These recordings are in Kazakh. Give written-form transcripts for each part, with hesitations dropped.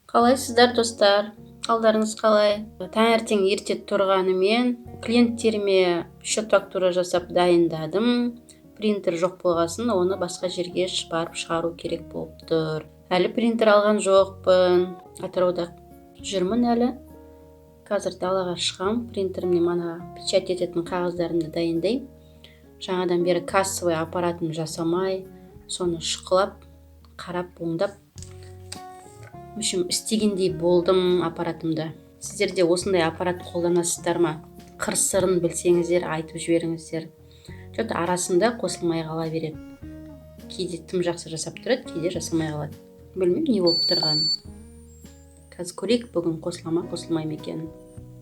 Қалайсыздар, достар? Қалдарыңыз қалай? Таңертең ерте тұрғанымен, клиенттеріме счет фактура жасап дайындадым. Принтер жоқ болғасын, оны басқа жерге барып шығару керек болып тұр. Әлі принтер алған жоқпын, Атырауда жүрмін әлі. Қазір далаға шығам, принтерімнен мана печать ететін қағаздарымды дайындаймын. Жаңадан бері кассовый аппаратым жасамай, соны шұқылап, қарап, оңдап, в общем, істегендей болдым аппаратымды. Сіздер де осындай аппарат қолданасыздар ма? Қыр сырын білсеңіздер, айтып жіберіңіздер. Че-то арасында қосылмай қала береді. Кейде тым жақсы жасап тұрады, кейде жасамай қалады. Білмеймін не болып тұрғанын. Қазір көрейік, бүгін қосыла ма, қосылмай ма екен.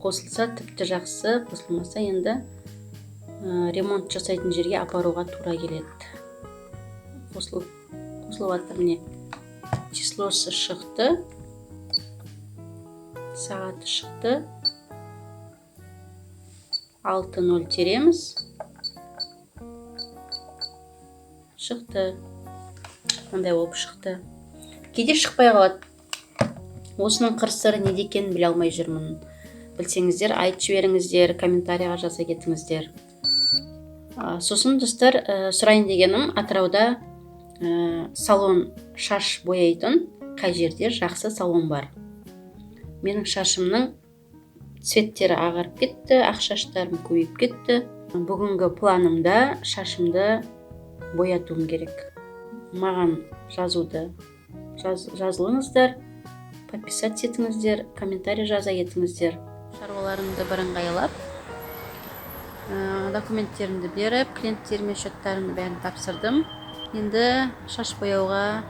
Қосылса, тіпті жақсы, қосылмаса, енді ремонт жасайтын жерге апаруға тура келеді. Қосылып жатыр, міне, числосы шықты, сағаты шықты. 6:00 тереміз, шықты. Мындай болып шықты. Кейде шықпай қалады. Осының қыр сыры неде екенін біле алмай жүрмін. Білсеңіздер, айтып жіберіңіздер, комментарийға жаза кетіңіздер. Сосын, достар, сұрайын дегенім: Атырауда салон шаш бояйтын қай жерде жақсы салон бар? Менің шашымның цветтері ағарып кетті, ақ шаштарым көбейіп кетті. Бүгінгі планымда шашымды боятуым керек. Маған жазуды жазылыңыздар, подписаться етіңіздер, комментарий жаза кетіңіздер. Шаруаларымды бірыңғайлап, документтерімді беріп, клиенттеріме счеттарымды бәрін тапсырдым. Енді шаш бояуға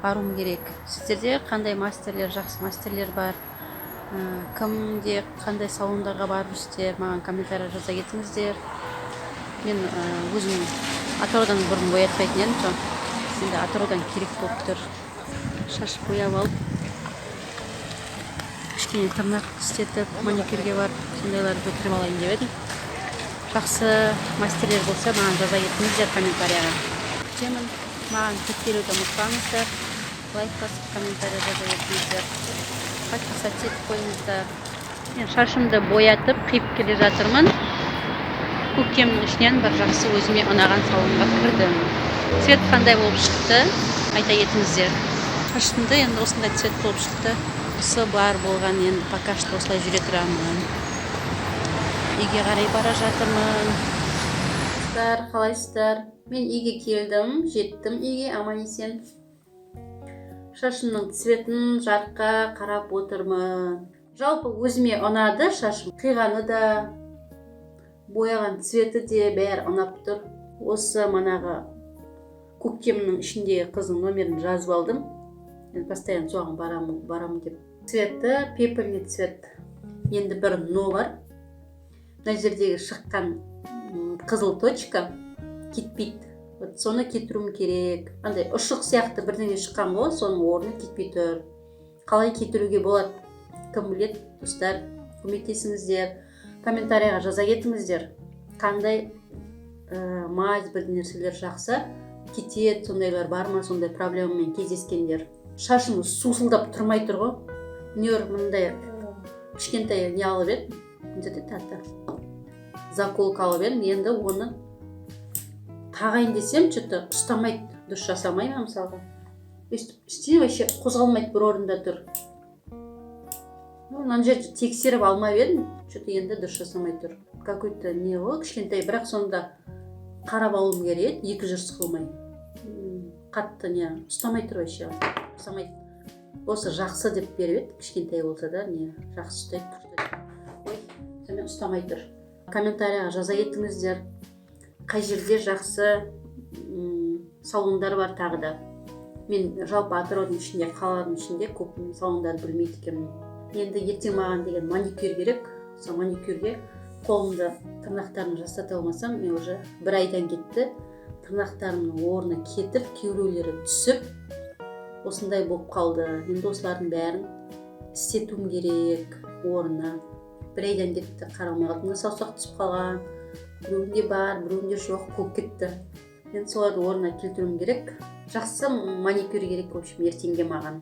баруым керек. Сіздерде қандай мастерлер, жақсы мастерлер бар? Кімде қандай салондарға барып жүрсіздер, маған комментарий жаза кетіңіздер. Мен өзім Атыраудан бұрын боятпайтын едім, сол енді Атыраудан керек болып тұр. Шаш бояп алып, кішкене тырнақ істетіп, маникюрге барып, сондайларды бітіріп алайын деп едім. Жақсы мастерлер болса, маған жаза кетіңіздер комментарияға. Күтемін. Маған тіркелуді ұмытпаңыздар, лайк басып, комментарий жаза кетіңіздер, подписаться етіп қойыңыздар. Мен шашымды боятып, қиып келе жатырмын. Көктемнің ішінен бір жақсы, өзіме ұнаған салонға кірдім. Цвет қандай болып шықты, айта кетіңіздер. Шашымды енді осындай цвет болып шықты. Осы бар болған, енді пока что осылай жүре тұрамын. Үйге қарай бара жатырмын. Достар, қалайсыздар? Мен үйге келдім, жеттім үйге аман есен. Шашымның цветін жарыққа қарап отырмын. Жалпы өзіме ұнады шашым, қиғаны да, бояған цветі де, бәрі ұнап тұр. Осы манағы көктемнің ішіндегі қыздың номерін жазып алдым. Енді постоянно соған барамын, барамын деп. Цветі пепельный цвет. Енді бір но бар: мына жердегі шыққан қызыл точка кетпейді. Вот соны кетіруім керек. Андай ұшық сияқты бірдеңе шыққан ғой, соның орны кетпей тұр. Қалай кетіруге болады, кім біледі? Достар, көмектесіңіздер, комментарийға жаза кетіңіздер. Қандай мазь, бір нәрселер жақсы кетеді, сондайлар бар ма, сондай проблемамен кездескендер? Шашым сусылдап тұрмай тұр ғой. Міне, мындай кішкентай не алып едім, не еді аты, заколка алып едім. Енді оны тағайын десем, че-то ұстамайды, дұрыс жасамай ма, мысалға, өйстіп істей, вообще қозғалмайды, бір орында тұр. Ну, мына жерді тексеріп алмап едім, че-то енді дұрыс жасамай тұр. Какой-то не ғой, кішкентай, бірақ сонда қарап алуым керек еді екі жүріс қылмай. Қатты не ұстамай тұр, вообще ұстамайды. Осы жақсы деп беріп еді, кішкентай болса да, не жақсы ұстайды, күшті деп. Ой, сонымен ұстамай тұр. Комментарийға жаза кетіңіздер, қай жерде жақсы салондар бар тағы да. Мен жалпы Атыраудың ішінде, қаланың ішінде көп салондарды білмейді екенмін. Енді ертең маған деген маникюр керек. Сол маникюрге қолымды, тырнақтарымды жасата алмасам, мен уже бір айдан кетті, тырнақтарымның орны кетіп, кейбіреулері түсіп, осындай болып қалды. Енді осылардың бәрін істетуім керек орнына. Бір айдан кетті, қаралмай қалды. Мына саусақ түсіп қалған, біреуінде бар, біреуінде жоқ болып кетті. Енді соларды орнына келтіруім керек. Жақсы маникюр керек, в общем, ертеңге маған.